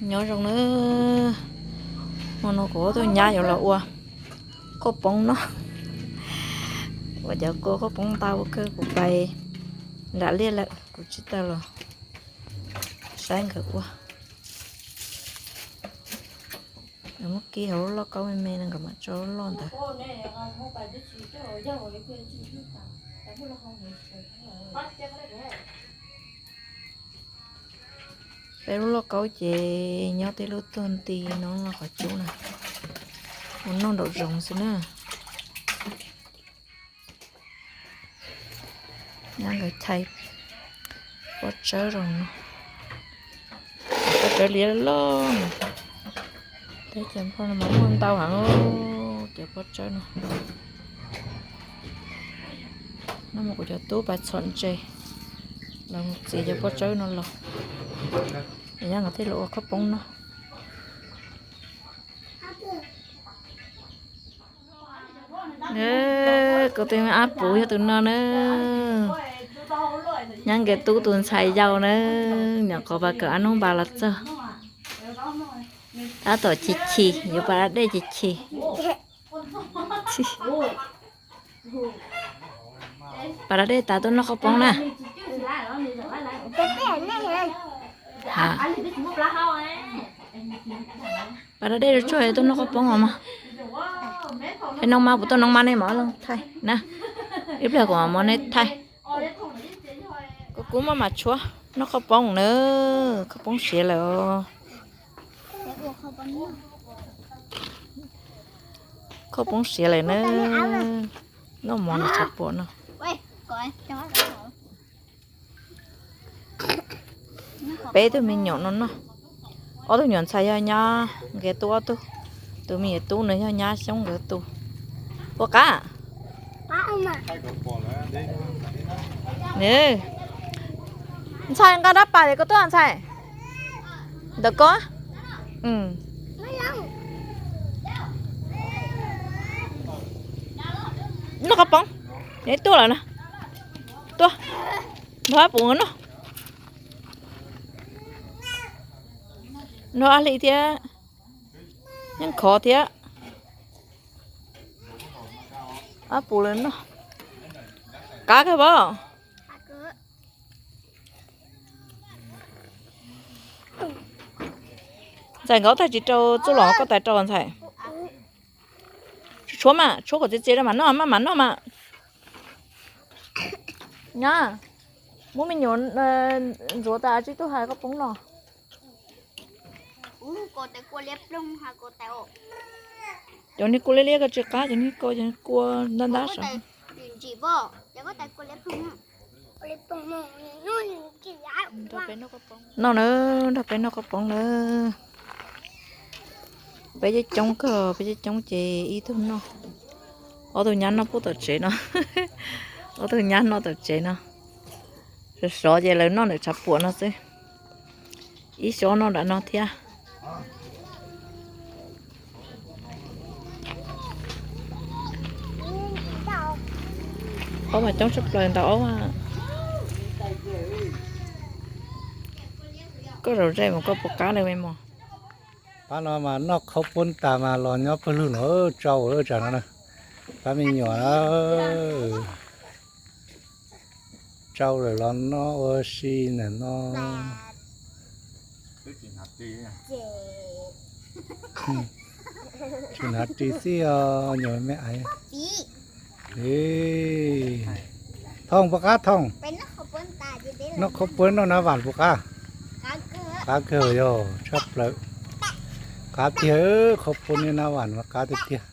Nyob zoo na, hmo no kuv ob tug nyab yuav los ua khaub poob no. Ua cov kua khaub poob ntau kawg, kuv pais nram liaj lawm kuv tsis tau los saib nkawd ua. Nkawd muab kib hauv lub lauj kaub me me no nkawd mam tso lub loj ntawd. Peb lub lauj kaub ces nyob tej lub tuag nti no los qhov cub na, ua noj nraum zoov xwb na. Nyob nkawd chais pob tsawb zoo no, pob tsawb liab loj. Teb chaws Nplog no mas muaj ntau heev, cov pob tsawb no. Nag hmo kuv cov tub pais txhom ntses los mus txiav cov pob tsawb no los, nyob nkawd thiaj los ua khaub poob no. Kuv tus ab puv yog tus no na. Nyob nkawd tub tus ntxhais yau na, nyuam qhuav pas kawm ab noob npas los txog. Tab tom chis chis, yuav pas da dej chis chis. Pas da dej tas tuaj noj khaub poob na. Pas da dej tsuag tuaj noj khaub poob os mog. Es noog mas, puas tuaj noog mas nej mam los thaij na. Ib pliag kuv mam muab nej thaij. Kuv kuv muab mas tshuav noj khaub poob na, khaub poob siav lawm os. Khaub poob siav lawm na. Noj mov nws tshav puam no. Peb tug me nyuam no noj. Ob tug nyuam ntxhais yog nyab nkawd tub ob tug, tus me nyuam tub no yog nyab Xyoob nkawd tug. Puas qab? Ntxhais, nqa dab pas es koj tuaj ntxhais. Ntawm koj. Noj khaub poob, neb tuaj lawm na. Tuaj, nrog ab puv noj. Nrog ab hli thiab, yeej khov thiab. Ab puv lawm noj. Qab kawg pab. Ntxhais, nkawd tais tsis rau txuj los koj tais rau ntxhais. Tshuav mas, tshuav kom txias txias rau mam noj, maj mam noj mas. Nyab, muab me nyuam ntxuav tas tsib tug hais khaub poob no. Cov niag kua liab liab ko tsis qab, cov niag ko cov niag kua ntab ntab saud. Noj na, nrog peb noj khaub poob na. Peb coob coob kawg, peb coob coob ces ib tug noj, ob tug nyab noj pub tom tsev no, ob tug nyab noj tom tsev no. Sov sov ces lawv noj ntawm tshav puam no xwb. Ib xyob noj nram no thiab. Aub mas coob tshaj plaws ntawm aub. Koj zaum ze mas koj puas qab li me mos? Pab no mas noj khaub poob tas mas los nyob pawg lug no, tsau tsam no na. Pab me nyuam na, tsau lawm los noj ua si ntawm no. Tsis hnav ris xwb os, nyuam me aiv. Thoom puas qab Thoom? Noj khaub poob noj nab vam puas qab? Qab kawg yog tshaj plaws. Qab tiag, khaub poob niaj nab vam mas qab tiag tiag.